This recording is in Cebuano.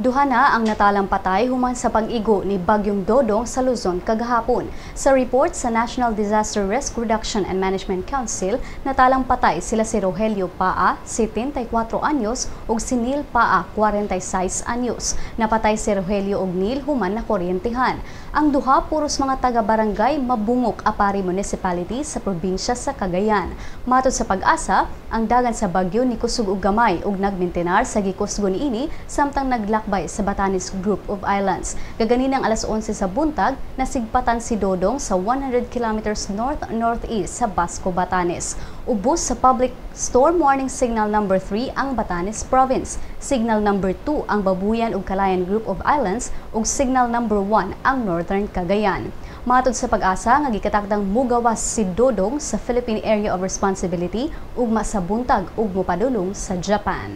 Duha na ang natalang patay human sa pag-igo ni Bagyong Dodong sa Luzon kagahapon. Sa report sa National Disaster Risk Reduction and Management Council, natalang patay sila si Rogelio Paa, 74 anyos, ug si Neil Paa, 46 anyos. Napatay si Rogelio ug Neil human nakuryentehan. Ang duha puros mga taga-barangay Mabungok, Aparri Municipality sa probinsya sa Cagayan. Matod sa PAGASA, ang dagan sa bagyo nikusog og gamay ug nagmintinar sa gikusgon niini samtang naglakbay sa Batanes Group of Islands. Kaganinang alas 11 sa buntag, nasigpatan si Dodong sa 100 kilometers north-northeast sa Basco, Batanes. Ubos sa Public Storm Warning Signal number 3 ang Batanes Province, Signal number 2 ang Babuyan ug Calayan Group of Islands ug Signal number 1 ang Northern Cagayan. Matod sa PAGASA nga gikatakdang mugawas si Dodong sa Philippine Area of Responsibility ugma sa buntag ug mopadulong sa Japan.